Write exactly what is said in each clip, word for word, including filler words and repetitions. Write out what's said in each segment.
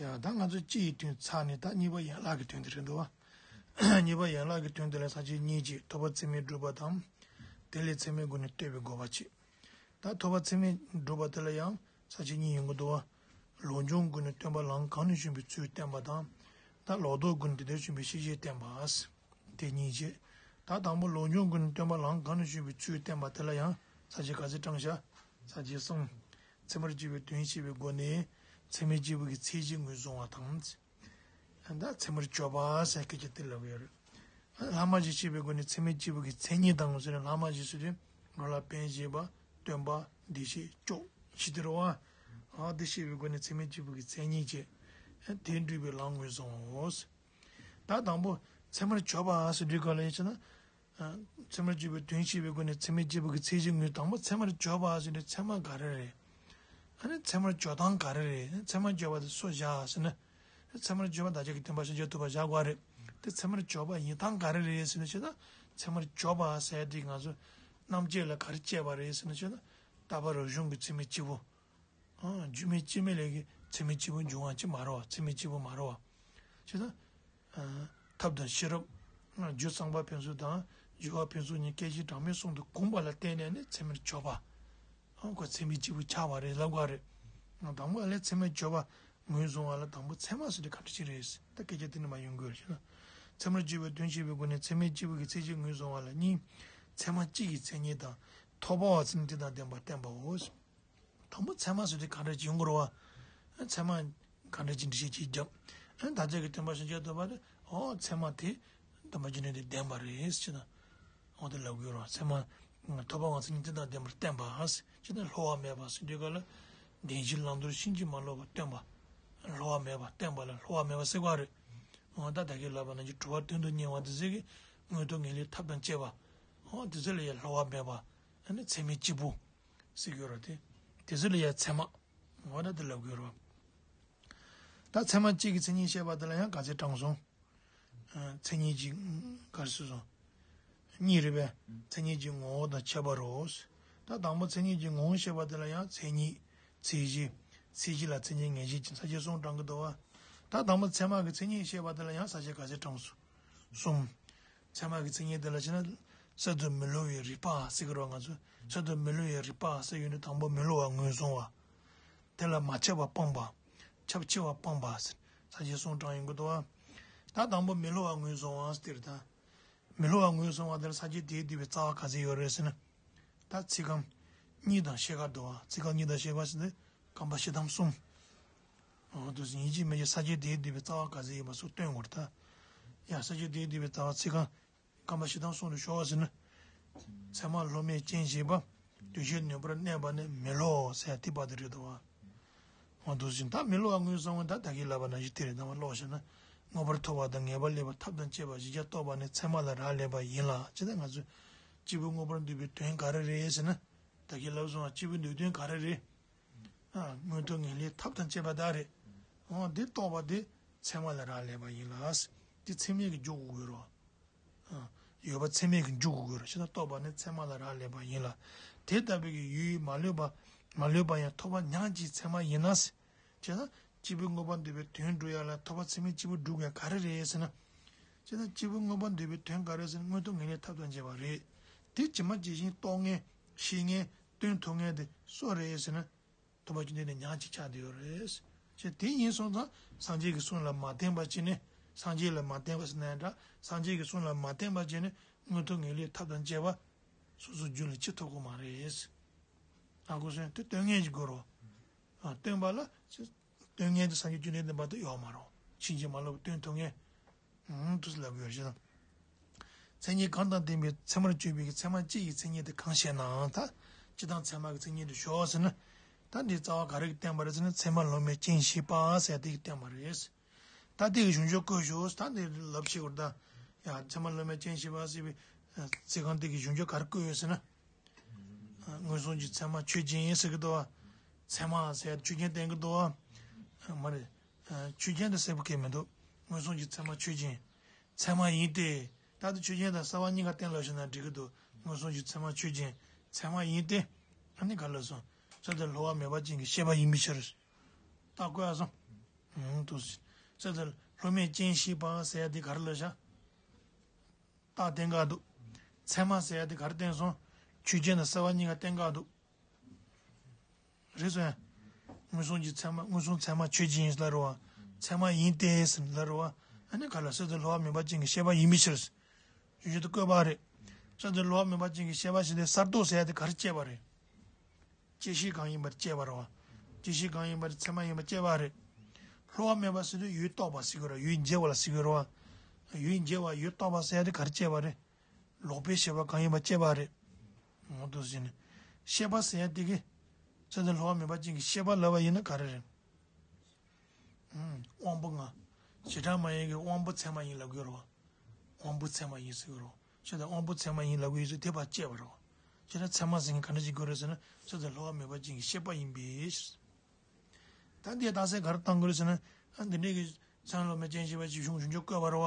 ཡ་ད་ང་ཚོ་སྤྱི་ཡི་དོན་ཚར་ནས་ད་གཉིས་པ་ཡན་ལག་གི་དོན་དེ་རེད་འདུག་བ། གཉིས་པ་ཡན་ལག་གི་དོན་དེ་ལ་ས་བཅད་གཉིས་བྱས། ཐོབ་པ་ཚད་མས་གྲུབ་པ་དང་། དེ་ལས་ཚད་མའི་སྒོ་ནས་ལྟོས་པའི་དགོས་པ་བྱས། ད་ཐོབ་པ་ཚད་མས་གྲུབ་པ་དེ་ལ་ཡང་ས་བཅད་གཉིས་ཡོང་གི་འདུག་བ། ལོག་འབྱུང་སྒོ་ནས་སྟོན་པ་ལམ་གང་ནས་བྱུང་བའི་ཚུལ་བསྟན་པ་དང་། ད་ལོག་ལྡོག་སྒོ་ནས་དེ་ལྟར་བྱུང་བའི་ཤེས་བྱེད་བསྟན་པ། དེ་གཉིས་བྱས། ད་དང་པོ་ལོག་འབྱུང་སྒོ་ནས་སྟོན་པ་ལམ་གང་ནས་བྱུང་བའི་ཚུལ་བསྟན་པ་དེ་ལ་ཡང་ས་བཅད་ག་ཚོད་དྲངས་ཤག་ས་བཅད་གསུམ། ཚད་མར་གྱུར་པའི་དོན་ཤེས་པའི་སྒོ་ནས་ཚད་མས་གཅིག་པུ་གི་མཚན་གཞི་ངོས་བཟུང་བ་དང་། ད་ཚད་མར་གྱུར་པ་ཟེར་སྐད་ཆ་དེ་ལབ་ཡོད་རེད། ལྷག་མ་བཞི་ཤེས་པའི་སྒོ་ནས་ཚད་མས་གཅིག་པུ་གི་མཚན་ཉིད་དང་ཟེར་ནས། ལྷག་མ་བཞི་ཟེར་དུས་རང་ལ་དཔེ་བྱེད་པ། སྟོན་པ། འདུ་ཤེས། སྐྱོ་བཞི་དེ་རེད་བ། ཨ་དེ་ཤེས་པའི་སྒོ་ནས་ཚད་མས་གཅིག་པུ་གི་མཚན་ཉིད་བྱས། དེ་འགྲུབ་པའི་ལམ་ངོས་བཟུང་བའོ། ད་དང་པོ་ཚད་མར་གྱུར་པ་ཟེར་དུས་ག་ལ་ཡིན་ཟེར་ན། ཚད་མར་གྱུར་པའི་དོན་ཤེས་པའི་སྒོ་ནས་ཚད་མས་གཅིག་པུ་གི་མཚན་གཞི་ངོས། དང་པོ་ཚད་མར་གྱུར་པ་ཟེར་དུས་ཚད་མ་ག་རེ་རེད། ཨ་ནི་ཚད་མར་གྱུར་སྟངས་ག་རེ་རེད། ཚད་མར་གྱུར་པ་དེ་སུ་བཞག་ཟེར་ན། ཚད་མར་གྱུར་པ་བདག་ཅག་གི་སྟོན་པ་ཕྱིན་ཅི་ཐུབ་པ་བཞག་དགོས་རེད། དེ་ཚད་མར་གྱུར་པ་ཡིན་སྟངས་ག་རེ་རེད་ཟེར་ན། བྱས་ན་ཚད་མར་གྱུར་པ་ཟེར་དེ་ང་ཚོ་རྣམ་བཅད་ལ་ག་རེ་བྱས་པ་རེད་ཟེར་ན། བྱས་ན་རྟག་པ་རང་བྱུང་གི་ཚད་མས་གཅིག་པུ། རྒྱུ་མེད་རྐྱེན་མེད་ལས་ཀྱི་ཚད་མས་གཅིག་པུ་འབྱུང་བ་ཅིག་མ་རེད་བ། ཚད་མས་གཅིག་པུ་མ་རེད་བ། བྱས་ན། ཐབས་དང་ཤེས་རབ། རྒྱུ་གཙང་པ་ཕུན་ཚོགས་དང་། རྒྱུ་བ་ཕུན་ཚོགས་གཉིས་སྐད་ཅིག་གྲངས་མེད་གསུམ་དུ་གོམས་པ་ལ་བརྟེན་ནས་ནི་ཚད་མར་གྱུར་པ། ཨ་ཁོ་ཚད་མས་གཅིག་པུ་ཆགས་པ་རེད་ལབ་དགོས་རེད། དང་པོ་ལས་ཚད་མར་གྱུར་པ་ངོས་བཟུང་བ་ལ་དང་པོ་ཚད་མ་ཟེར་དེ་ག་འདྲ་ཞིག་རེད། ད་སྐད་ཆ་དེ་ནི་མ་ཡོང་དགོས་རེད་ཟེར་ན། ཚད་མར་གྱུར་པའི་དོན་ཤེས་པའི་སྒོ་ནས་ཚད་མས་གཅིག་པུ་གི་མཚན་གཞི་ངོས་བཟུང་བ་ལ་གཉིས། ཚད་མ་གཅིག་གི་མཚན་ཉིད་དང་། ཐོབ་པ་བ་ཚད་ཉིད་དེ་དང་ལྡན་པ་བསྟན་པའོ། དང་པོ་ཚད་མ་ཟེར་དེ་ག་འདྲ་ཅིག་ཡོང་དགོས་རེད་བ། ཚད་མ་ག་འདྲ་ཅིག་འགྲེལ་བཤད་ཅིག་བརྒྱབ། བདག་ཅག་གི་སྟོན་པ་ཕྱིན་ཅི་ཐུབ་པ་དེ། ཨོ་ཚད་མ་དེ་སྟོན་པ་རྒྱུ་འབྲས་དེ་ལྡན་པ་རེད་ཟེར་ན། ཨོ་དེ་ལབ་དགོས་རེད་བ། ཚད་མ་ཐོབ་པ་བ་ཚད་ཉིད་དེ་དང་ལྡན་པར་བསྟན་པ་ཟེར་ན། སླུ་བ་མེད་པ་ཟེར་དུས་ག་ལ། བདེན་བཞིའི་བླང་དོར་ཕྱིན་ཅི་མ་ལོག་པར་སྟོན་པ། སླུ་བ་མེད་པ་བསྟན་པ་ལ་སླུ་བ་མེད་པ་ཟེར་བ་རེད། ཨོ་ད་ད་གིན་ལབ་པ་ནང་བཞིན་གྲུབ་པ་དོན་དུ་གཉེར་བ་དེ་ཚོ་གི་མངོན་མཐོ་ངེས་ལེགས་ཐབས་དང་བཅས་པ། ཨོ་དེ་ཚོ་ལ་ཡང་སླུ་བ་མེད་པ། ཨ་ནི་ཚད་མས་གཅིག་པུ། ཟེར་གྱི་ཡོད་རེད་དེ། དེ་ཚོ་ལ་ཡང་ཚད་མ། འོ་ན་དེ་ལབ་དགོས་རེད། ད་ཚད་མ་གཅིག་གི་མཚན་ཉིད་བཤད་པ་དེ་ལ་ཡང་ག་ཚོད་དྲངས་སོང་། མཚན་ཉིད་ཀྱི་ག་རེ་ཟེར་སོང་། གཉིས་རེད་པས། མཚན་ཉིད་ཀྱི་ངོ་བོ་དང་ཁྱད་པར་རོ། ད་དང་པོ་མཚན་ཉིད་ཀྱི་ངོ་བོ་བཤད་པ་དེ་ལ་ཡང་མཚན་ཉིད། མཚན་གཞི། མཚན་གཞི་ལ་མཚན་ཉིད་ངེས་བྱེད་ཅིང་ས་བཅད་གསུམ་དྲངས་ཀྱི་འདུག་བ། ད་དང་པོ་ཚད་མ་གི་མཚན་ཉིད་བཤད་པ་དེ་ལ་ཡང་ས་བཅད་ག་ཚོད་དྲངས་སོང་། གསུམ། ཚད་མ་གི་མཚན་ཉིད་དེ་ལ་བྱས་ན། གསར་དུ་མི་སླུ་བའི་རིག་པ་ཟེར་གྱི་རེད་བ། ང་ཚོས་གསར་དུ་མི་སླུ་བའི་རིག་པ་ཟེར་ཡོད་ན་དང་པོ་མི་སླུ་བ་ངོས་བཟུང་བ། དེ་ལ་མ་ཁྱབ་པ་སྤངས་པ། ཁྱབ་ཆེ་བ་སྤངས་པ་ཟེར། ས་བཅད་གསུམ་དྲངས་ཡོང་གི་འདུག་བ། ད་དང་པོ་མི་སླུ་བ་ངོས་བཟུང་བ་ཟེར་དེ་རེད་ད། མི་སླུ་བ་ངོས་བཟུང་བ་དེར་ས་བཅད་དེའི་བསྡུས་པའི་རྩ་བ་ག་ཚོད་ཡོད་རེད་ཟེར་ན། ད་ཚིག་རྐང་གཉིས་དང་ཕྱེད་ཀ་འདུག་བ། ཚིག་རྐང་གཉིས་དང་ཕྱེད་ཀ་ཟེར་ན་རྐང་པ་བཤད་སྟངས་གསུམ། འོ་འདུག་སེ་ཡིན་གཅིག་མིན་གཅིག་ས་བཅད་དེའི་བསྡུས་པའི་རྩ་བ་ག་ཚོད་ཡིན་པ་སོགས་སྟོན་དགོས་རེད་ད། ཡ་ས་བཅད་དེའི་བསྡུས་པའི་རྩ་བ་ཚིག་རྐང་། རྐང་པ་བཤད་སྟངས་གསུམ་དུ་ཤོག་ཟེར་ན། ཚད་མ་སློབ་མས་རྐྱེན་བྱས་པ། འདུ་ཤེས་ནུས་པར་གནས་པ་ནི་མི་སླུ་ཟེར་ཡ་དེ་པ་དེ་རེད་འདུག་བ། འོ་འདུག་སེ་ད་མི་སླུ་བ་ངོས་བཟུང་བ་ད་ད་གིན་ལབ་པ་ནང་བཞིན་དེ་རེད། ད་མ་ཀློག་བྱས་ན། མངོན་པར་མཐོ་བ་དང་ངེས་པ་སླེབས་པ་ཐབས་དང་བཅས་པ་བཞི་བརྒྱ་རྟོགས་པ་ནི་ཚད་མ་ལ་རག་ལས་པ་ཡིན་ལ། ཇི་ལྟར་ང་ཚོས་སྐྱེས་བུ་མངོན་པར་འདོད་པའི་དོན་ག་རེ་རེད་ཟེར་ན། ད་གིན་ལབ་སོང་བ། སྐྱེས་བུ་འདོད་དོན་ག་རེ་རེད། ཨ། མངོན་མཐོ་ངེས་ལེགས་ཐབས་དང་བཅས་པ་དག་རེད། འོ་འདི་རྟོགས་པ་དེ་ཚད་མ་ལ་རག་ལས་པ་ཡིན་ལ། དེ་ཚད་མས་ཀྱིས་འཇོག་དགོས་རེད། ཨ། ཡོད་པ་ཚད་མས་ཀྱིས་འཇོག་དགོས་རེད། ཞེ་ན་རྟོགས་པ་ནི་ཚད་མ་ལ་རག་ལས་པ་ཡིན་ལ། དེ་ལྟ་བུའི་གི་ཡུལ་ཡུལ་མ་ལུས་པ། མ་ལུས་པ་ཡང་ཐོབ་པ་ཉག་གཅིག་ཚད་མ་ཡིན་ན། བྱས་ན་སྐྱེས་བུ་མངོན་པར་འདོད་པའི་དོན་སྒྲུབ་ཡ་ལ་ཐོབ་པ་ཚད་མས་གཅིག་པུ་སྒྲུབ་མཁན་ག་རེ་རེད་ཟེར་ན། བྱས་ན་སྐྱེས་བུ་མངོན་པར་འདོད་པའི་དོན་ག་རེ་ཟེར་ན་མངོན་མཐོ་ངེས་ལེགས་ཐབས་དང་བཅས་པ་རེད། དེ་ཇི་མ་ཇི་བཞིན་རྟོགས་མཁན། ཤེས་མཁན། སྟོན་ཐུབ་མཁན་དེ་སུ་རེད་ཟེར་ན། ཐོབ་པ་རྒྱུ་འབྲས་ནི་ཉག་གཅིག་ཆགས་བསྡད་ཡོད་རེད། ཅེས་དེ་ཡིན་སོང་ཙང་སངས་རྒྱས་ཀྱི་གསུང་ལ་མ་བརྟེན་པ་བྱས་ནས། སངས་རྒྱས་ལ་མ་བརྟེན་པ་ཟེར་ན་ཡང་འདྲ། སངས་རྒྱས་ཀྱི་གསུང་ལ་མ་བརྟེན་པ་བྱས་ནས་མངོན་མཐོ་ངེས་ལེགས་ཐབས་དང་བཅས་པ་སོ་སོའི་རྒྱུད་ལ་སྐྱེ་ཐུབ་ཀྱི་མ་རེད། ཨ་ཁུ་སོན་དེ་སྟོན་མཁན་ཞིག་དགོས་རེད། ཨ། སྟོན་པ་ལ་སྟོན་མཁན་དེ་སངས་རྒྱས་བཅོམ་ལྡན་འདས་མ་གཏོགས་ཡོད་མ་རེད། ཕྱིན་ཅི་མ་ལོག་པ་སྟོན་ཐུབ་མཁན། ཨང་དུས་ལབ་ཡོད་ཞེ་ན། མཚན་ཉིད་གང་དང་ལྡན་པའི་ཚད་མར་གྱུར་པའི་ཚད་མ་གཅིག་གི་མཚན་ཉིད་དེ་གང་ཞེ་ན། ད་སྤྱིར་བཏང་ཚད་མ་གི་མཚན་ཉིད་དུ་ཞོག་ཟེར་ན། ད་འདི་རྩ་བ་ག་རེ་གིས་བསྟན་པ་རེད་ཟེར་ན། ཚད་མ་སློབ་མས་རྐྱེན་བྱས་པ་ཟེར་དེ་གིས་བསྟན་པ་རེད། ད་དེ་གི་གཞུང་ཕྱོགས་བཀོད་ཞོག་ད་འདི་ལབ་ཤེས་དགོས་རེད་ད། ཡ་ཚད་མ་སློབ་མས་རྐྱེན་བྱས་པ་ཟེར་བའི་ཚིག་རྐང་དེ་གི་གཞུང་ཕྱོགས་ག་རེ་བཀོད་ཡོད་ཟེར་ན། མངོན་སུམ་གྱི་ཚད་མ་ཆོས་ཅན་ཟེར་གི་འདུག་བ། ཚད་མ་ཟེར་ཆོས་ཅན་བསྟན་གི་འདུག་བ། མ་རེད། ཆོས་ཅན་དེ་གསལ་པོ་གང་ཡང་མི་འདུག་མངོན་སུམ་གྱི་ཚད་མ་ཆོས་ཅན། ཚད་མ་ཡིན་ཏེ། ད་ལྟ་ཆོས་ཅན་དང་གསལ་བ་གཉིས་ཀ་བསྟན་ལབ་ཞེ་ན་འགྲིག་གི་འདུག་མངོན་སུམ་གྱི་ཚད་མ་ཆོས་ཅན། ཚད་མ་ཡིན་ཏེ། ཨ་ནི་ག་ལབ་སོང་། གསར་དུ་སླུ་བ་མེད་པ་ཅན་གྱི་ཤེས་པ་ཡིན་པའི་ཕྱིར། ད་བཀོད་ཡ་སོང་། ཨང་། དུ། གསེར་དང་ལྷོ་མའི་སྤྱན་ཤེས་པ་ཟེར་ཡ་དེ་ག་རེ་ལབ་ཤག་རྟགས་བསྟན་ག་འདུག་ཚད་མ་ཟེར་ཡ་དེ་ག་རེ་བསྟན་སོང་། ཆོས་ཅན་དང་སེལ་བ་གཉིས་ཀ་བསྟན་ག་འདུག་རེད་སོང་ཡ། མངོན་སུམ་གྱི་ཚད་མ། མངོན་སུམ་ཚད་མ་ཆོས་ཅན་ཡིན་ལབ་རེད་བ། ཚད་མ་ཡིན་ཏེ་ཟེར་ལབ་རེད་བ། ཨ་ནི་ག་ལ་གསེར་དང་ལྷོ་བ་མེད་པ་ཅན་གྱི་ཤེས་པ་ཡིན་པའི་ཕྱིར། ཞུ་རྒྱུ་དེ་བཀོད་པ་རེད། གསེར་དང་ལྷོ་བ་མེད་པ་ཅན་གྱི་ཤེས་པ་ཞིག་དེ་གསར་རྟོགས་ཟེར་ཡ་དེ་ག་རེ་བྱས་པ་རེད། བཅད་ཤེས་གང་ཡིན་པར་བཅད་པ་རེད་བ། བཅད་ཤེས་གང་ཡིན་པར་ཚད་མ་ཡིན་པར་བཅད་པ་རེད། ལྷོ་བ་མེད་པ་ཟེར་དུས་ཡུལ་རྟོགས་པ་ཟེར་གྱི་རེད། ཡུལ་འཇལ་བ་ལ་ཟེར་གྱི་རེད་བ། ཡུལ་འཇལ་བ་ཡུལ་རྟོགས་པ་ཟེར་ཡ་དེ་ག་རེ་བྱས་པ་རེད། ལོག་པའི་ཤེས་པ་གང་ཡིན་པ་བཅད་པ་རེད། འོ་འདུག་ཟེར་ནས། ཤེས་པ་ཟེར་ཡ་དེ་གི། གསེར་དང་ལྷོ་བ་མེད་པ་ཅན་གྱི་ཤེས་པ་ལབ་པ་ཡིན་ན་ག་རེ་རེད། ཨུམ། དབང་པོ་ལྔ། བྱེ་བྲག་སྨྲ་བའི་གི་དབང་པོ་ཚད་མ་ཡིན་ལབ་དགོས་རེད་བ། དབང་པོ་ཚད་མ་ཡིན་ཟེར་གྱི་རེད་བ། ཤེས་དང་དབང་པོ་ཚད་མ་ཡིན་ལབ་དགོས་ཡོད་ཚུལ་དེ་ཕར་བཅད་པ་རེད་བ། བྱེ་བྲག་ཚད་མ་ཟེར་མཁན་ག་འདྲ་ཞིག་དགོས་རེད་ཟེར་ན། གསེར་དང་ལྷོ་བ་མེད་པ་ཅན་གྱི་ཤེས་པ་ཡིན་པའི་ཕྱིར། ད་འདི་རྟགས་གསལ་ག་རེ་བཏང་དགོས་རེད་ཟེར་ན། ཨ། འདི་འདྲའི་གི་ཚད་མ་ལྷོ་མའི་སྤྱན་ཤེས་པ་ཞིག་གཞུང་གཞུང་ཆོས་བཀོད་པ་རེད་བ།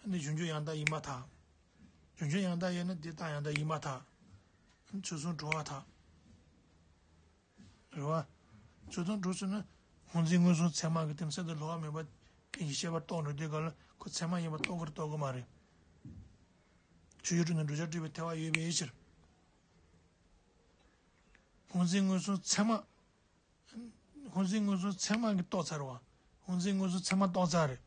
ཨ། འདི་གཞུང་ཆོས་ཡང་དག་ཡིན་པར་ཐལ། གཞུང་ཆོས་ཡང་དག་ཡིན་ན་འདི་རྟགས་ཡང་དག་ཡིན་པར་ཐལ། ཨ། ཚུལ་གསུམ་གྲོལ་བར་ཐལ། རེད་བ། ཚུལ་གསུམ་གྲོལ་ཟེར་ན། སྔོ་འཛིན་མངོན་སུམ་ཚད་མ་གི་སྟེང་གསེར་དང་ལྷོ་བ་མེད་པ་ཅན་གྱི་ཤེས་པ་རྟོགས་འགྲོ་དུས་སྐབས་ལ་ཁོ་ཚད་མ་ཡིན་པ་རྟོགས་ཀྱི་རེད་རྟོགས་ཀྱི་མ་རེད། ཆོས་ཡུལ་དུ་ནི་བསྒྲུབ་བྱ་སྒྲུབ་པའི་ཐལ་བ་ཡོད་པའི་ཕྱིར། སྔོ་འཛིན་མངོན་སུམ་ཚད་མ། སྔོ་འཛིན་མངོན་སུམ་ཚད་མ་གིས་རྟོགས་ཚར་བ། སྔོ་འཛིན་མངོན་སུམ་ཚད་མ་རྟོགས་ཚར་རེད།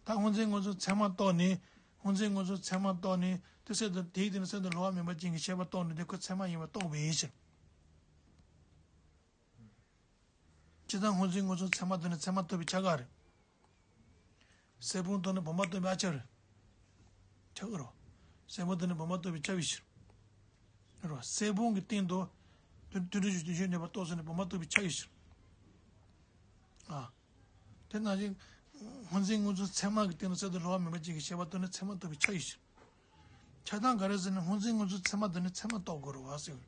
ད་སྔོ་འཛིན་མངོན་སུམ་ཚད་མ་རྟོགས་ནས། སྔོ་འཛིན་མངོན་སུམ་ཚད་མ་རྟོགས་ནས་དེ་གསེར་དང་། དེའི་སྟེང་ནས་གསེར་དང་ལྷོ་བ་མེད་པ་ཅན་གྱི་ཤེས་པ་རྟོགས་ནས་དེ་ཁོ་ཚད་མ་ཡིན་པ་རྟོགས་པའི་ཕྱིར། སྤྱིར་བཏང་སྔོ་འཛིན་མངོན་སུམ་ཚད་མ་དེ་ནི་ཚད་མ་རྟོགས་པའི་ཆ་ག་རེད། གསལ་སྤོང་རྟོགས་ནས་བུམ་པ་རྟོགས་པའི་ཨ་ཆ་རེད། ཆ་ག་རོ། གསལ་སྤོང་རྟོགས་ནས་བུམ་པ་རྟོགས་པའི་ཆ་བའི་ཕྱིར། རོ། གསལ་སྤོང་གི་སྟེང་དུ། དུ་དུ་དུ་ཞིག་དུ་ཞིག་ནུས་པ་རྟོགས་ཟེར་ནས་བུམ་པ་རྟོགས་པའི་ཆ་བའི་ཕྱིར། ཨ། དེ་ནང་བཞིན། སྔོ་འཛིན་མངོན་སུམ་ཚད་མ་གི་སྟེང་དུ་གསེར་དང་ལྷོ་བ་མེད་པ་ཅན་གྱི་ཤེས་པ་རྟོགས་ནས་ཚད་མ་རྟོགས་པའི་ཆ་བའི་ཕྱིར། ཆ་དང་ག་རེ་ཟེར་ན་སྔོ་འཛིན་མངོན་སུམ་ཚད་མ་དེ་ནི་ཚད་མ་རྟོགས་དགོས་རེད་བ་ཟེར།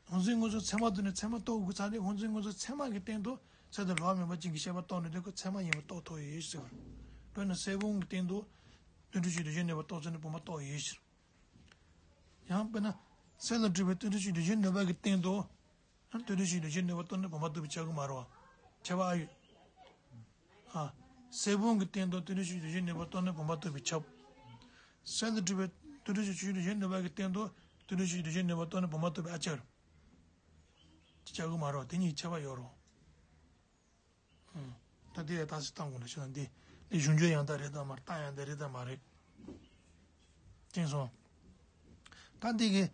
སྔོ་འཛིན་མངོན་སུམ་ཚད་མ་དེ་ནི་ཚད་མ་རྟོགས་དགོས་ཚར་ཏེ། སྔོ་འཛིན་མངོན་སུམ་ཚད་མ་གི་སྟེང་དུ་གསེར་དང་ལྷོ་བ་མེད་པ་ཅན་གྱི་ཤེས་པ་རྟོགས་ནས་དེ་ཁོ་ཚད་མ་ཡིན་པ་རྟོགས་ཐུབ་ཡོད་ཟེར། དཔེར་ན་གསལ་སྤོང་གི་སྟེང་དུ་དུ་དུ་ཞིག་དུ་ཞིག་ནུས་པ་རྟོགས་ཚར་ནས་བུམ་པ་རྟོགས་ཡོད་ཟེར། ཡང་དཔེར་ན། གསེར་ལ་གྲུབ་པའི་དུ་དུ་ཞིག་དུ་ཞིག་ནུས་པ་གི་སྟེང་དུ། དུ་དུ་ཞིག་དུ་ཞིག་ནུས་པ་རྟོགས་ནས་བུམ་པ་རྟོགས་པའི་ཆ་གི་མ་རེད་བ། ཁྱད་པར་ཨ་ཡོད། ཨ། གསལ་སྤོང་གི་སྟེང་དུ་དུ་དུ་ཞིག་དུ་ཞིག་ནུས་པ་རྟོགས་ནས་བུམ་པ་རྟོགས་པའི་ཆ། གསེར་ལ་གྲུབ་པའི་དུ་དུ་ཞིག་དུ་ཞིག་ནུས་པ་གི་སྟེང་དུ་དུ་དུ་ཞིག་དུ་ཞིག་ནུས་པ་རྟོགས་ནས་བུམ་པ་རྟོགས་པའི་ཨ་ཆ་རེད། ཆ་གི་མ་རེད་བ། དེ་གཉིས་ཁྱད་པར་ཡོད་རེད། ད་དེ་ཡང་རྟགས་གསལ་བཏང་དགོས་ན་ཞུ་ན་འདི། འདི་གཞུང་ཆོས་ཡང་དག་རེད་དམ་མ་རེད། རྟགས་ཡང་དག་རེད་དམ་མ་རེད། མཁྱེན་སོང་། ད་འདི་གི།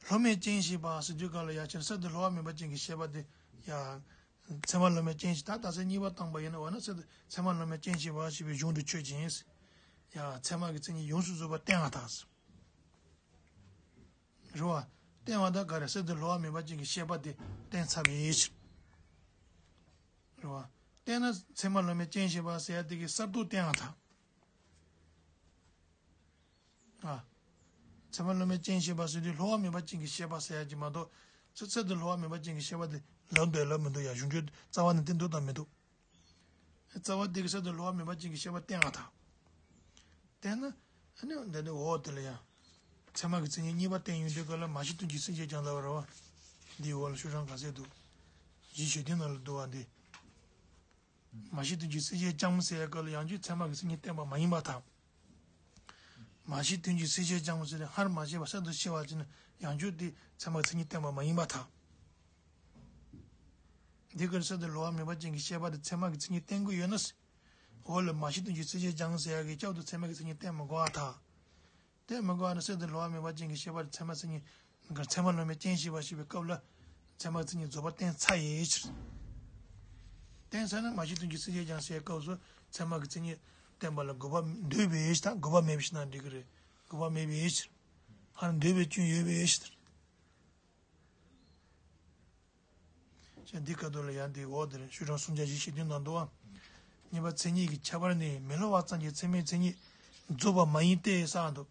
ལྷོ་མའི་སྤྱན་ཞེས་པ་ཟེར་དུས་སྐབས་ལ་ཡ་ཕྱིར་གསེར་དང་ལྷོ་བ་མེད་པ་ཅན་གྱི་ཤེས་པ་དེ་ཡ། ཚད་མ་ལྷོ་མའི་སྤྱན་ཞེས། ད་རྟགས་གསལ་གཉིས་པ་བཏང་པ་ཡིན་ན། འོ་ན་གསེར་དང་། ཚད་མ་ལྷོ་མའི་སྤྱན་ཞེས་པ་ཞེས་པའི་གཞུང་དུ་ཆོས་ཅན། ཡ། ཚད་མ་གི་མཚན་ཉིད་ཡོངས་སུ་རྫོགས་པ་བསྟན་པར་ཐལ། རེད་བ། བསྟན་པ་ད་ག་རེ། གསེར་དང་ལྷོ་བ་མེད་པ་ཅན་གྱི་ཤེས་པ་དེ་བསྟན་ཚར་བའི་ཕྱིར། རེད་བ། བསྟན་ན་ཚད་མ་ལྷོ་མའི་སྤྱན་ཞེས་པ་ཟེར་ཡ་དེ་གི་གསར་རྟོགས་བསྟན་པར་ཐལ། ཨ། ཚད་མ་ལྷོ་མའི་སྤྱན་ཞེས་པ་ཟེར་དུས་ལྷོ་བ་མེད་པ་ཅན་གྱི་ཤེས་པ་ཟེར་ཡ་ཅིག་མ་གཏོགས། ཚེ་ཚད་དུ་ལྷོ་བ་མེད་པ་ཅན་གྱི་ཤེས་པ་དེ་ལབ་འདོད་ལབ་མི་འདུག་ཡ། གཞུང་ཆོས་རྩ་བ་ནས་བསྟན་འདུག་དང་མི་འདུག་རྩ་བ་དེ་གི་གསེར་དུ་ལྷོ་བ་མེད་པ་ཅན་གྱི་ཤེས་པ་བསྟན་པར་ཐལ། བསྟན་ན། ཨ་ནི་འདི་ནི་འོག་དེ་ལ་ཡང་། ཚད་མ་གི་མཚན་ཉིད་གཉིས་པ་བསྟན་ཡོང་དུས་སྐབས་ལ་མ་གཞི་དོན་གྱི་སེལ་བྱེད་ཀྱང་ལབ་པ་རེད་བ། འདིའི་འོག་ལ་ཤོག་གྲངས་ག་ཚད་འདུག་གཞི་ཆོས་ཐུན་ནང་ལ་འདུག་བ་འདི། མ་གཞི་དོན་གྱི་སེལ་བྱེད་ཀྱང་ཟེར་ཡ་སྐབས་ལ་ཡང་བསྐྱར་ཚད་མ་གི་མཚན་ཉིད་བསྟན་པ་མ་ཡིན་པར་ཐལ། མ་གཞི་དོན་གྱི་སེལ་བྱེད་ཀྱང་ཟེར་ཏེ་སྔར་མ་བྱས་པ་གསར་དུ་སྐྱེ་བ་ཅིག་ན་ཡང་བསྐྱར་དེ་ཚད་མ་གི་མཚན་ཉིད་བསྟན་པ་མ་ཡིན་པར་ཐལ། འདི་གར་གསེར་དང་ལྷོ་བ་མེད་པ་ཅན་གྱི་ཤེས་པ་དེ་ཚད་མ་གི་མཚན་ཉིད་བསྟན་གྱི་ཡོད་ན། འོག་ལ་མ་གཞི་དོན་གྱི་སེལ་བྱེད་ཀྱང་ཟེར་ཡ་གི་སྐབས་དུ་ཚད་མ་གི་མཚན་ཉིད་བསྟན་མི་དགོས་པར་ཐལ། དེ་མི་དགོས་པ་ན་གསེར་དང་ལྷོ་བ་མེད་པ་ཅན་གྱི་ཤེས་པ་ཚད་མ་མཚན་ཉིད། ཚད་མ་ལྷོ་མའི་སྤྱན་ཞེས་པ་ཞེས་པའི་སྐབས་ལ། ཚད་མ་མཚན་ཉིད་རྫོགས་པ་བསྟན་ཚར་ཡོད་ཕྱིར། བསྟན་ཚར་ན་མ་གཞི་དོན་གྱི་སེལ་བྱེད་ཀྱང་ཟེར་སྐབས་སུ་ཚད་མ་གི་མཚན་ཉིད་བསྟན་པ་ལ་དགོས་པ་འདོད་པའི་ཕྱིར། ད་དགོས་པ་མེད་པའི་ཕྱིར་ན་འགྲིག་གི་རེད། དགོས་པ་མེད་པའི་ཕྱིར། ཧ་ལམ་འདོད་པའི་སྐྱོན་ཡོད་པའི་ཕྱིར། ཞེས་འདི་སྐབས་དུ་ལ་ཡང་འདི་འོག་དེར་ཤོག་གྲངས་སུམ་བརྒྱ་བཞི་བཅུ་ཞེ་བདུན་ནང་འདུག་བ། གཉིས་པ་མཚན་ཉིད་ཀྱི་ཁྱད་པར་ནི་མི་སླུ་བ་ཙམ་གྱི་ཚད་མའི་མཚན་ཉིད་རྫོགས་པ་མ་ཡིན་ཏེ་ཟེར་འདུག་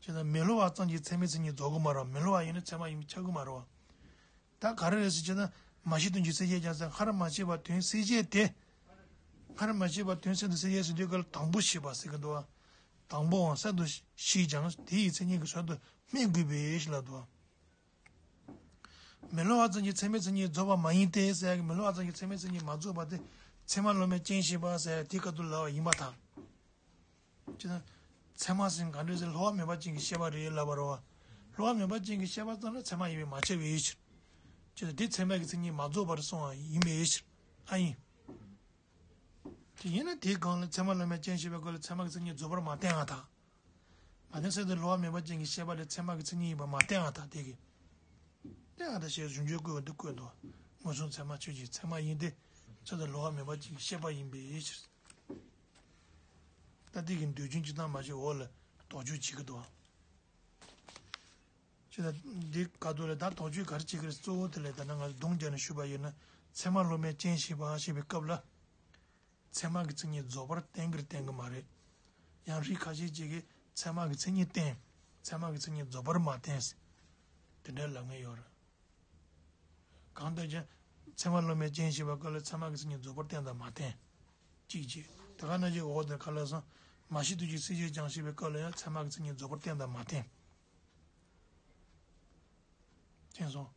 བྱས་ན་མི་སླུ་བ་ཙམ་གྱི་ཚད་མའི་མཚན་ཉིད་རྫོགས་ཀྱི་མ་རེད། མི་སླུ་བ་ཡིན་ན་ཚད་མ་ཡིན་པས་ཁྱབ་ཀྱི་མ་རེད་བ། ད་ག་རེ་རེད་ཟེར་བྱས་ན་མ་གཞི་དོན་གྱི་སེལ་བྱེད་ཀྱང་ཟེར། སྔར་མ་བྱས་པ་དོན་སེལ་བྱེད་དེ། སྔར་མ་བྱས་པ་དོན་གསལ་དུ་སེལ་བྱེད་ཟེར་དུས་སྐབས་ལ་དང་པོ་ཞེས་པ་ཟེར་གྱི་འདུག་བ། དང་པོའང་གསལ་དུ་ཤེས་ཀྱང་དེ་ཡི་མཚན་ཉིད་ཀྱི་ཟོལ་དུ་སྨྲས་དགོས་པས་ཞེས་ལབ་འདུག་བ། མི་སླུ་བ་ཙམ་གྱི་ཚད་མའི་མཚན་ཉིད་རྫོགས་པ་མ་ཡིན་ཏེ་ཟེར་ཡ་གི་མི་སླུ་བ་ཙམ་གྱི་ཚད་མའི་མཚན་ཉིད་མ་རྫོགས་པ་དེ་ ཚད་མ་སློབ་མའི་རྐྱེན་ཤེས་པ་ཟེར་དེ་སྐབས་དུ་ལབ་པ་ཡིན་པར་ཐལ། ཅེ་ན། ཚད་མ་ཟེར་ག་འདྲ་ཟེར་སླུ་བ་མེད་པ་ཅན་གྱི་ཤེས་པ་རེད་ལབ་པ་རེད་བ། སླུ་བ་མེད་པ་ཅན་གྱི་ཤེས་པ་ཙམ་ལ་ཚད་མ་ཡིན་པས་མ་ཁྱབ་པའི་ཕྱིར། ཅེ་ན་དེ་ཚད་མ་གི་མཚན་ཉིད་མ་རྫོགས་པར་སོང་བ་ཡིན་པའི་ཕྱིར། ཨ་ཡིན། དེ་ཡིན་ན་དེའི་སྒང་ལ་ཚད་མ་སློབ་མའི་རྐྱེན་ཤེས་པའི་སྐབས་ལ་ཚད་མ་གི་མཚན་ཉིད་རྫོགས་པར་མ་བསྟན་པར་ཐལ། མ་བསྟན་ཟེར་དུས་སླུ་བ་མེད་པ་ཅན་གྱི་ཤེས་པ་དེ་ཚད་མ་གི་མཚན་ཉིད་ཡིན་པ་མ་བསྟན་པར་ཐལ་དེ་གི། བསྟན་པར་ཐལ་ཞེས་གཞུང་ཆེན་བཀོད་པ་འདི་བཀོད་འདུག་མངོན་སུམ་ཚད་མ་ཆོས་ཅན། ཚད་མ་ཡིན་ཏེ། ཚད་དང་སླུ་བ་མེད་པ་ཅན་གྱི་ཤེས་པ་ཡིན་པའི་ཕྱིར། ད་དེ་གི་འདོད་ཆུང་ཅི་ཙམ་མ་བྱས་འོག་ལ་དོགས་གཅོད་བྱེད་ཀྱི་འདུག་ཅེ་ན་འདི་ག་དུ་ལ་ད་དོགས་གཅོད་ག་རེ་བྱེད་ཀྱི་རེད། གཙོ་བོ་དེ་ལས་ད་ནང་ང་གདོང་བརྒྱབ་ནས་ཞུས་པ་ཡིན་ན་ཚད་མ་སློབ་མའི་རྐྱེན་ཤེས་པ་ཞེས་པའི་སྐབས་ལ། ཚད་མ་གི་མཚན་ཉིད་རྫོགས་པར་བསྟན་གྱི་རེད་བསྟན་གྱི་མ་རེད། ཡང་རིགས་ཁ་ཤས་ཅིག་གིས་ཚད་མ་གི་མཚན་ཉིད་བསྟན། ཚད་མ་གི་མཚན་ཉིད་རྫོགས་པར་མ་བསྟན། དེ་འདྲའི་ལབ་མཁན་ཡོད་རེད། གང་ལྟར་ཀྱང་། ཚད་མ་སློབ་མའི་རྐྱེན་ཤེས་པ་སྐབས་ལ་ཚད་མ་གི་མཚན་ཉིད་རྫོགས་པར་བསྟན་དང་མ་བསྟན། གཅིག་བྱས། དེ་ག་ནང་བཞིན་འོག་དེར་ཁ་ལ་སོང་། མ་ཤེས་དོན་གྱི་སེམས་བསྐྱེད་ཀྱང་ཞེས་པའི་སྐབས་ལ་ཡང་ཚད་མ་གི་མཚན་ཉིད་རྫོགས་པར་བསྟན་དང་མ་བསྟན། མཁྱེན་སོང་།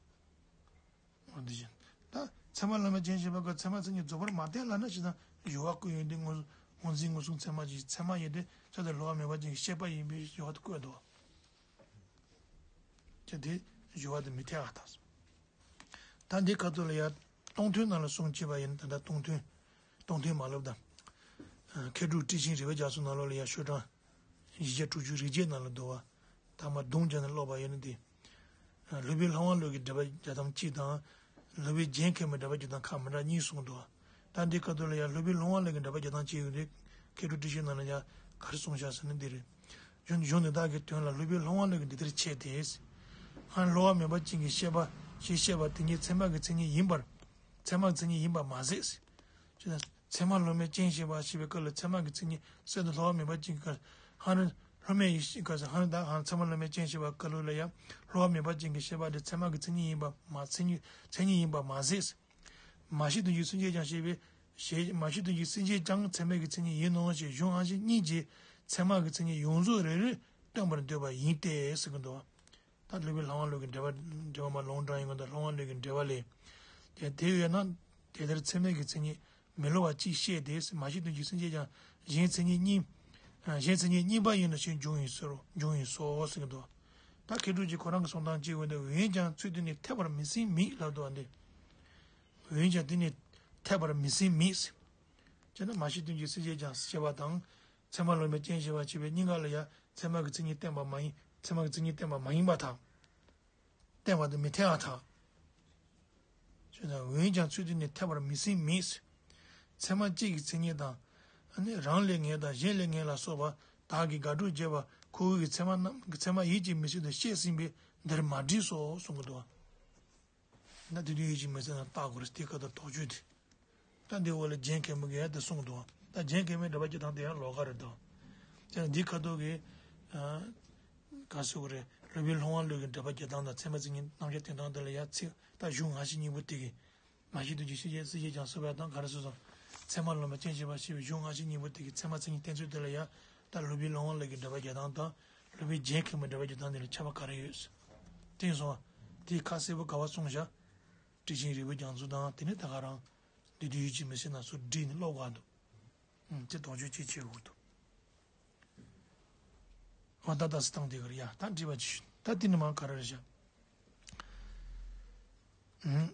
འོ་འདི་བཞིན། ད་ཚད་མ་སློབ་མའི་རྐྱེན་ཤེས་པ་སྐབས་ཚད་མ་མཚན་ཉིད་རྫོགས་པར་མ་བསྟན་ལབ་ན་ཞེ་ན་སྦྱོར་བ་ཀུན་ཡོད་དེ་སྔོ་སྔོ་འཛིན་མངོན་སུམ་ཚད་མ་ཅན། ཚད་མ་ཡིན་ཏེ་ཚད་དང་སླུ་བ་མེད་པ་ཅན་གྱི་ཤེས་པ་ཡིན་པའི་སྦྱོར་བ་དེ་བཀོད་དོ། ཅེ་དེ་སྦྱོར་བ་དེ་མི་འཐད་པར་ཐལ། ད་འདི་ཁ་ཐུག་ལ་ཡ་སྟོང་ཐུན་ནང་ལ་གསུངས་བྱས་པ་ཡིན། ད་ལྟ་སྟོང་ཐུན། སྟོང་ཐུན་མ་ལབ་ད། མཁས་གྲུབ་ཊཱིཀ་ཆེན་རིག་པའི་རྒྱ་མཚོ་ནང་ལོགས་ལ་ཡ་ཤོག་གྲངས་བཞི་བརྒྱ་དྲུག་ཅུ་རེ་བརྒྱད་ནང་ལ་འདུག་བ། ཐ་མ་གདོང་བརྒྱབ་ནས་ཀློག་པ་ཡིན་ན་དེ། སློབ་དཔོན་ལྷ་དབང་བློ་གི་འགྲེལ་པ་རྒྱག་སྟངས་གཅིག་དང་། སློབ་དཔོན་རྒྱན་མཁས་པའི་འགྲེལ་པ་རྒྱག་སྟངས་ཁག་མི་འདྲ་གཉིས་གསུངས་འདུག་ད་འདི་སྐབས་དུ་ལ་ཡང་སློབ་དཔོན་ལྷ་དབང་བློ་གི་འགྲེལ་པ་རྒྱག་སྟངས་གཅིག་ཡོད་དེ། མཁས་གྲུབ་ཊཱིཀ་ཆེན་ནང་ལ་ཡང་ག་རེ་གསུངས་བཞག་ཟེར་ན་འདི་རེད། གཞུང་གཞུང་འདི་དག་གི་དོན་ལ་སློབ་དཔོན་ལྷ་དབང་བློ་གིས་འདི་ལྟར་འཆད་དེ། སླུ་བ་མེད་པ་ཅན་གྱི་ཤེས་པ་ཞེས་བཤད་པ་དེ་ཉིད་ཚད་མ་གི་མཚན་ཉིད་ཡིན་པར། ཚད་མ་གི་མཚན་ཉིད་ཡིན་པར་མ་ཟད། ཅེ་ན། ཚད་མ་སློབ་མའི་རྐྱེན་ཤེས་པ་ཞེས་པའི་སྐབས་ལ་ཚད་མ་གི་མཚན་ཉིད་གསལ་དུ་སླུ་བ་མེད་པ་ཅན་གྱི་སྐབས་སུ་ཧ་རི། སློབ་མའི་ཡེ་ཤེས་སྐབས་སུ་ཧ་རི་དང་ཧ་ཚད་མ་སློབ་མའི་རྐྱེན་ཤེས་པ་སྐབས་ལ་ཡང་སླུ་བ་མེད་པ་ཅན་གྱི་ཤེས་པ་དེ་ཚད་མ་གི་མཚན་ཉིད་ཡིན་པ་མ་མཚན་ཉིད་མཚན་ཉིད་ཡིན་པ་མ་ཟད། མ་ཤེས་དོན་གྱི་སེམས་བསྐྱེད་ཀྱང་ཞེས་པའི་ཞེས། མ་ཤེས་དོན་གྱི་སེམས་བསྐྱེད་ཀྱང་ཚད་མ་གི་མཚན་ཉིད་ཡིན་ནོ་ཞེས་གཞུང་ཨང་ཞེ་གཉིས་ཀྱིས་ཚད་མ་གི་མཚན་ཉིད་ཡོངས་རྫོགས་རེ་རེར་སྟོན་པར་འདོད་པ་ཡིན་ཏེ་ཟེར་གྱི་འདུག་ད་སློབ་དཔོན་ལྷ་དབང་བློ་གི་འགྲེལ་པ་འགྲེལ་པ་མ་ལོང་དྲང་ཡིན་གྱི་འདུག་ལྷ་དབང་བློ་གི་འགྲེལ་པ་ལས། དེ་དེ་ཡོད་ན། དེ་ལྟར་ཚད་མ་གི་མཚན་ཉིད་མི་སླུ་བ་གཅིག་བཤད་དེ། མ་ཤེས་དོན་གྱི་སེམས་བསྐྱེད་ཀྱང་གཞན་མཚན་ཉིད་གཉིས། གཞན་མཚན་ཉིད་གཉིས་པ་ཡིན་ནོ་ཞེས་འབྱུང་བས་སོ། འབྱུང་བས་སོ་ཟེར་གྱི་འདུག་ད་མཁས་གྲུབ་ཀྱིས་ཁོ་རང་གི་གསུང་སྟངས་གཅིག་འོན་ཏེ་འོན་ཀྱང་ཚུལ་དེ་ནི་འཐད་པར་མི་སྲིད་མིན་ལབ་འདུག་ཨ་འདི། འོན་ཀྱང་དེ་ནི་འཐད་པར་མི་སྲིད་མིན། ཅེ་ན་མ་ཤེས་དོན་གྱི་སེམས་བསྐྱེད་ཀྱང་ཞེས་པ་དང་། ཚད་མ་སློབ་མའི་རྐྱེན་ཞེས་པ་ཞེས་པའི་གཉིས་ཀ་ལ་ཡང་ཚད་མ་གི་མཚན་ཉིད་བསྟན་པ་མ་ཡིན། ཚད་མ་གི་མཚན་ཉིད་བསྟན་པ་མ་ཡིན་པར་ཐལ། བསྟན་པ་དེ་མི་འཐད་པར་ཐལ། ཅེ་ན་འོན་ཀྱང་ཚུལ་དེ་ནི་འཐད་པར་མི་སྲིད་མིན། ཚད་མ་གཅིག་གི་མཚན་ཉིད་དང་། ཨ་ནི་རང་ལས་ངེས་དང་གཞན་ལས་ངེས་ལ་སོགས་པ་བདག་གིས་དགག་སྒྲུབ་བྱས་པ་ཁོ་བོའི་ཚད་མ་རྣམས་ཚད་མ་ཡིད་ཀྱིས་མི་བྱེད་དུ་བཤད་ཟིན་པས་འདིར་མ་བསྒྲིགས་སོ་གསུང་གི་འདུག་ན་དེ་དུས་ཡིད་ཀྱིས་མི་བྱེད་ན་བརྟག་དགོས་རེད་དེ་ཁ་ཐུག་དོགས་གཅོད་དེ། ད་འདི་འོག་ལ་རྒྱན་མཁན་པོ་གིས་ཡང་དེ་གསུངས་འདུག་ད་རྒྱན་མཁན་པོའི་འགྲེལ་པ་སྤྱི་དང་དེ་ཡང་ལོགས་ཀ་རེད་དོ། ཅེ་ན་འདི་ཁ་ཐུག་གི། ག་ཟེར་དགོས་རེད། སློབ་དཔོན་ལྷ་དབང་བློ་གི་འགྲེལ་པ་རྒྱག་སྟངས་དང་ཚད་མ་མཚན་ཉིད་རྣམ་གཞག་བསྟན་སྟངས་དེ་ལ་ཡང་ཚིག་ད་གཞུང་ང་བཞི་གཉིས་པོ་དེ་གི། མ་ཤེས་དོན་གྱི་སེམས་བསྐྱེད་སེམས་བསྐྱེད་ཀྱང་ཟེར་བ་དང་ག་རེ་ཟེར་སོང་། ཚད་མ་སློབ་མའི་རྐྱེན་ཞེས་པ་ཞེས་པའི་གཞུང་ང་བཞི་གཉིས་པོ་དེ་གི་ཚད་མ་མཚན་ཉིད་བསྟན་ཚུལ་དེ་ལ་ཡང་ད་སློབ་དཔོན་ལྷ་དབང་བློ་གི་འགྲེལ་པ་རྒྱག་སྟངས་དང་སློབ་དཔོན་རྒྱན་མཁན་པོའི་འགྲེལ་པ་རྒྱག་སྟངས་དེ་ལ་ཁྱད་པར་ག་རེ་ཡོད། དེ་སོང་བ། དེ་ཁ་གསལ་པོ་ག་བ་གསུངས་བཞག་ཊཱིཀ་ཆེན་རིག་པའི་རྒྱ་མཚོ་དང་དེ་ནས་ད་ག་རང་། འདི་དུས་ཡིད་ཀྱིས་མི་བྱེད་ན་སོགས་བསྒྲིགས་ནས་ཀློག་དགོས་འདུག་ཨུམ་དེ་དོགས་གཅོད་ཅིག་བྱེད་དགོས་འདུག་འོ་ད་ད་སི་སྟངས་དེ་ག་རེ་ཡ་ད་འདྲི་བ་ཅིག་ད་དེ་ནི་མ་ག་རེ་རེད་བཞག་ཨུམ།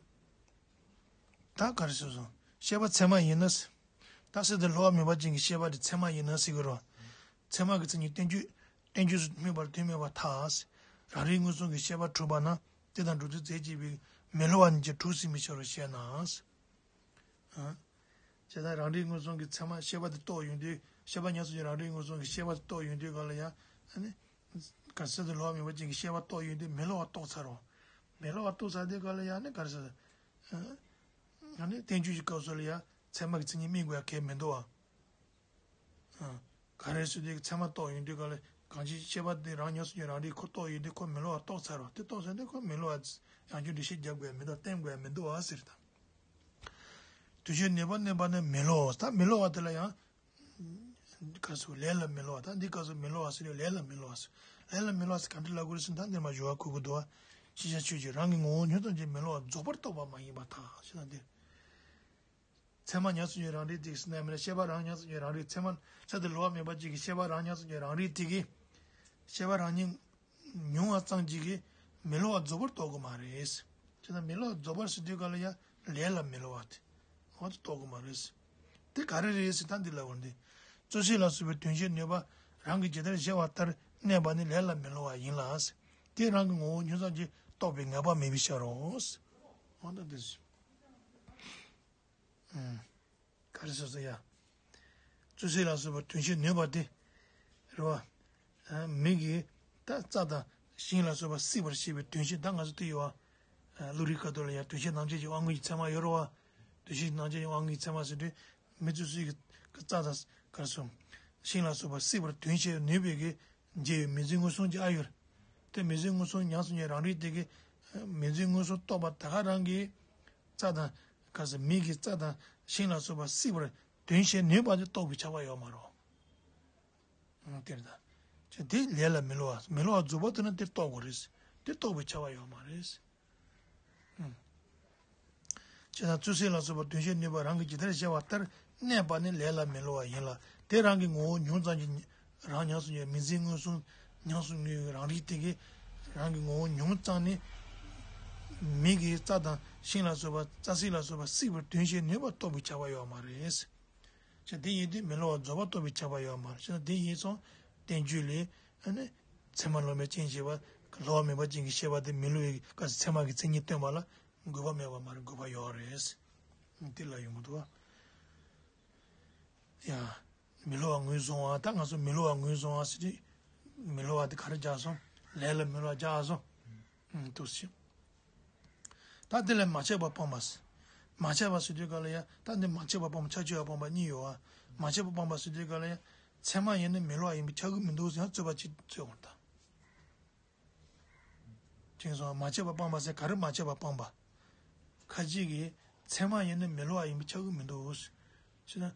ད་ག་རེ་ཟེར་སོང་། ཤེས་པ་ཚད་མ་ཡིན་ན། ད་སེ་དེ་སླུ་བ་མེད་པ་ཅན་གྱི་ཤེས་པ་དེ་ཚད་མ་ཡིན་ན་ཟེར་གི་རོ། ཚད་མ་གི་མཚན་ཉིད་བསྟན་བཅོས། བསྟན་བཅོས་སུ་སྨོས་པར་དོན་མེད་པར་ཐལ། རང་རིག་མངོན་སུམ་གྱི་ཤེས་པ་གྲུབ་པ་ན་དེ་དང་འགྲོ་དུས་རྫས་གཅིག་པའི་མི་སླུ་བ་ཉིད་ཀྱིས་གྲུབ་ཟིན་པའི་ཕྱིར་རོ་ཞེ་ན། ཨ། བྱས་ཙང་རང་རིག་མངོན་སུམ་གྱི་ཚད་མ་ཤེས་པ་དེ་རྟོགས་ཡོང་དུས་ཤེས་པ་ཉམས་སུ་ལེན་རང་རིག་མངོན་སུམ་གྱི་ཤེས་པ་དེ་རྟོགས་ཡོང་དུས་ག་ལ་ཡང་ཨ་ནི། ག་ཟེར་དུ་སླུ་བ་མེད་པ་ཅན་གྱི་ཤེས་པ་རྟོགས་ཡོང་དུས་མི་སླུ་བ་རྟོགས་ཚར་རོ། མི་སླུ་བ་རྟོགས་ཚར་དུས་ག་ལ་ཡང་ནི་ག་རེ་ཟེར། ཨ་ནི་བསྟན་བཅོས་ཀྱི་སྐབས་སུ་ལ་ཡང་ཚད་མ་གི་མཚན་ཉིད་སྨིན་དགོས་ཡ་གལ་མི་འདུག་བ། ཨ། ག་རེ་ཟེར་དུས་ཚད་མ་རྟོགས་ཡོང་དུས་ག་ལ་གང་ཅིའི་ཤེས་པ་དེ་རང་ཉམས་སུ་ལེན་རང་རིག་ཁོ་རྟོགས་ཡོང་དུས་ཁོ་མི་སླུ་བ་རྟོགས་ཚར་རོ། དེ་རྟོགས་ཚར་དུས་ཁོ་མི་སླུ་བ་ཡང་བསྐྱར་འགྲེལ་བཤད་རྒྱབ་དགོས་ཡ་མི་འདུག་བསྟན་དགོས་ཡ་མི་འདུག་བ་ཟེར་དང་། དུས་ཆེན་ནད་པ་གནོད་པ་ནི་མི་སླུ་བ། ད་མི་སླུ་བ་དེ་ལ་ཡང་། སྐབས་སུ་ལས་ལ་མི་སླུ་བ། ད་འདི་སྐབས་སུ་མི་སླུ་བ་ཟེར་ཡང་ལས་ལ་མི་སླུ་བ་ཟེར། ལས་ལ་མི་སླུ་བ་ཟེར་ག་འདྲ་ལབ་དགོས་རེད་ཟེར་ན་ད་འདིར་མ་སྦྱོར་བ་འཁོད་དགོས་འདུག་བ། ཤེས་བྱ་ཆོས་ཅན་རང་གི་ངོ་བོ་ཉིད་ཙམ་གྱིས་མི་སླུ་བ་རྫོགས་པར་རྟོགས་པ་མ་ཡིན་པར་ཐལ་ཞེ་ན་འདིར། ཚད་མ་ཉམས་སུ་མྱོང་རང་རིག་དེ་གིས་ཟེར་ན་མིན་ན་ཤེས་པ་རང་ཉམས་སུ་མྱོང་རང་རིག་ཚད་མ་ཚད་དུ་ལོག་པ་མེད་པ་ཅིག་གིས་ཤེས་པ་རང་ཉམས་སུ་མྱོང་རང་རིག་དེ་གིས་ཤེས་པ་རང་ཉིད་མྱོང་བ་ཙམ་ཅིག་གིས་མི་སླུ་བ་རྫོགས་པར་རྟོགས་དགོས་མ་རེད། ཅེ་ན་མི་སླུ་བ་རྫོགས་པར་ཟེར་དུས་ག་ལ་ཡང་ལས་ལ་མི་སླུ་བ་དེ་འོ་དེ་རྟོགས་དགོས་མ་རེད། དེ་ག་རེ་རེད་ཟེར་ད་འདི་ལ་འོ་འདི། རྩོད་བྱེད་ལ་སོགས་པའི་དོན་བྱེད་ནུས་པ་རང་གིས་ཇི་ལྟར་གཞལ་བ་ལྟར་གནས་པ་ནི་ལས་ལ་མི་སླུ་བ་ཡིན་ལ། དེ་རང་གི་ངོ་བོ་ཉིད་ཙམ་གྱིས་རྟོགས་པའི་ངེས་པ་མེད་པའི་ཕྱིར་རོ། འོ་ད་འདི་ཟེར། ག་རེ་ཟེར་ཟེར་ཡ། རྩོད་བྱེད་ལ་སོགས་པ་དོན་བྱེད་ནུས་པ་དེ། རེད་བ། མིག་གིས་ད་རྩྭ་དང་ཤིང་ལ་སོགས་པ་སྲིད་པར་ཤེས་པའི་དོན་བྱེད་ད་ང་ཚོ་དེ་ཡོད་བ། བློ་རིག་སྐབས་དུ་ལ་ཡང་དོན་བྱེད་རྣམ་བཅད་ཀྱི་དབང་གིས་ཚད་མ་ཡོད་རེད་བ། དོན་བྱེད་རྣམ་བཅད་ཀྱི་དབང་གིས་ཚད་མ་ཟེར་དུས། མིག་ཏུ་སྲིད་ཀྱི་རྩྭ་དང་ག་རེ་ཟེར། ཤིང་ལ་སོགས་པ་སྲིད་པར་དོན་བྱེད་ནུས་པའི་གི་འཇལ་བའི་མིང་འཛིན་མངོན་སུམ་གྱི་ཨ་ཡོད། དེ་མིང་འཛིན་མངོན་སུམ་ཉམས་སུ་མྱོང་རང་རིག་དེ་གི་མིང་འཛིན་མངོན་སུམ་རྟོགས་པ་ད་ག་རང་གིས་རྩྭ་དང་ག་ཟེར་མིག་གིས་རྩྭ་དང་ཤིང་ལ་སོགས་པ་སྲིད་པར་དོན་བྱེད་ནུས་པ་དེ་རྟོགས་པའི་ཁྱབ་པ་ཡོད་མ་རེད། དེར་ད། ཅེ་དེ་ལས་ལ་མི་སླུ་བ་མི་སླུ་བ་རྫོགས་པ་དེ་ན་དེ་རྟོགས་དགོས་རེད། དེ་རྟོགས་པའི་ཁྱབ་པ་ཡོད་མ་རེད། ཅེས་དང་རྩོད་བྱེད་ལ་སོགས་པ་དོན་བྱེད་ནུས་པ་རང་གིས་ཇི་ལྟར་གཞལ་བ་ལྟར་གནས་པ་ནི་ལས་ལ་མི་སླུ་བ་ཡིན་ལ། དེ་རང་གི་ངོ་བོ་མྱོང་ཙམ་གྱིས་རང་ཉམས་སུ་མྱོང་མིང་འཛིན་མངོན་སུམ་ཉམས་སུ་མྱོང་བའི་རང་རིག་དེ་གིས་རང་གི་ངོ་བོ་མྱོང་ཙམ་ནི། མིག་གིས་རྩྭ་དང་ཤིང་ལ་སོགས་པ་རྩྭ་སྲིད་ལ་སོགས་པ་སྲིད་པར་དོན་བྱེད་ནུས་པ་རྟོགས་པའི་ཁྱབ་པ་ཡོད་མ་རེད། ཅེས་དེ་ཡིན་དུས་མི་སླུ་བ་རྫོགས་པ་རྟོགས་པའི་ཁྱབ་པ་ཡོད་མ་རེད་ཅེ་ན་དེ་ཡིན་སོང་། བསྟན་བཅོས་ལས། ཨ་ནི། ཚད་མ་ལོག་པའི་རྐྱེན་བྱས་པ། སླུ་བ་མེད་པ་ཅན་གྱི་ཤེས་པ་དེ་མི་སླུ་བའི་སྐབས་སུ་ཚད་མ་གི་མཚན་ཉིད་སྟོན་པ་ལ་དགོས་པ་མེད་པ་མ་རེད་དགོས་པ་ཡོད་རེད། འདི་ལ་ཡོང་གི་འདུག་བ། ཡ། མི་སླུ་བ་ངོས་བཟུང་བ་ད་ང་ཚོ་མི་སླུ་བ་ངོས་བཟུང་བ་ཟེར་དུས། མི་སླུ་བ་དེ་ག་རེ་སྦྱར་སོང་། ལས་ལ་མི་སླུ་བ་སྦྱར་སོང་། འདུག་ཟེར། ད་དེ་ལས་མ་ཆགས་པ་སྤངས་པ། མ་ཆགས་པ་ཟེར་དུས་ག་ལ་ཡ་ད་འདི་མ་ཆགས་པ་སྤངས་པ་ཆགས་ཆོས་པ་སྤངས་པ་གཉིས་ཡོད་བ། མ་ཆགས་པ་སྤངས་པ་ཟེར་དུས་ག་ལ་ཡ། ཚད་མ་ཡིན་ན་མི་སླུ་བ་ཡིན་པས་ཁྱབ་ཀྱི་མི་འདུག་ཟེར་ཡང་རྩོད་པ་ཅིག་རྩོད་འོང་ད། ཅེས་སོང་མ་ཆགས་པ་སྤངས་པ་ཟེར་ག་རེ་མ་ཆགས་པ་སྤངས་པ། ཁ་ཅིག་གིས་ཚད་མ་ཡིན་ན་མི་སླུ་བ་ཡིན་པས་ཁྱབ་ཀྱི་མི་འདུག་ཟེར་ན།